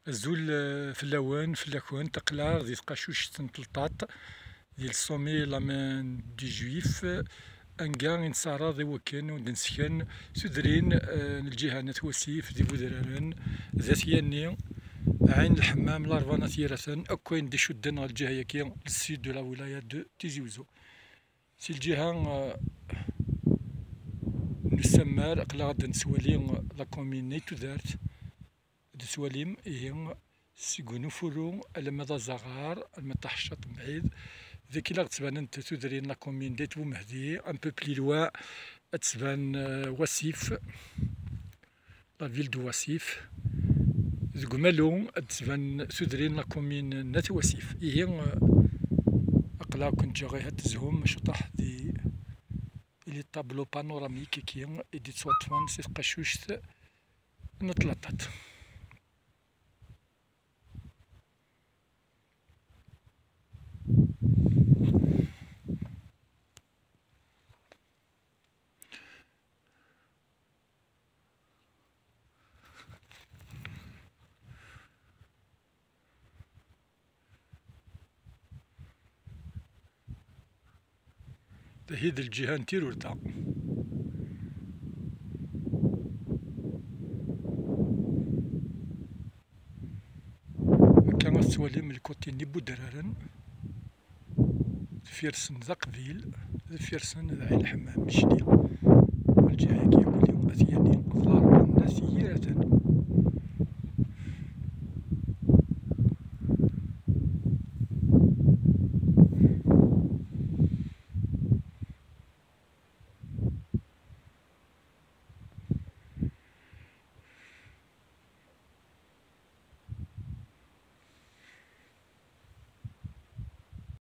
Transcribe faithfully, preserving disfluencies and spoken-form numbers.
Azul, eh, fell-awen, fell-akent. Aql-aɣ di tqacuct n Telṭaṭ, di le sommet la main du Juif, anga i nettaɛraḍ i wakken ad d-nesken tudrin, eh, n lǧiha n At Wasif, d Ibudraren, d At Yanni, Ɛin Lḥemmam, Larebɛa n At Yiraten, akk ayen d-icudden ɣer lǧiha-yagi, le sud de la wilaya de Tizi Ouzou. Si lǧiha, eh, n usammar, aql-aɣ ad nettwali la commune n At Tudert, ad tettwalim, ihi, seg Unufuru alamma d Azaɣar, alamma d Taḥeccaḍt mebɛid, dagi la ɣ-d-ttbanent tudrin la commune d'At Bumehdi, un peu plus loin, ad d-tban, eh, Wasif, la ville de Wasif. Deg umalu, ad d-tban tudrin la commune n At Wasif. Ihi, eh, aql-aɣ-ken ǧǧiɣ ihi ad tezhum ciṭuḥ di, i les tableaux panoramiques-agi i d-yettwaṭṭfen si tqacuct n Tlaṭaṭ. Tahi d lǧiha n Tirurta. Akka ad tettwalim lkuṭi n Ibudraren, deffir-sen d Aqbil, deffir-sen d Ɛin Lḥemmam, Mecli. Lǧiha-agi akk-, At Yanni, d Larebɛa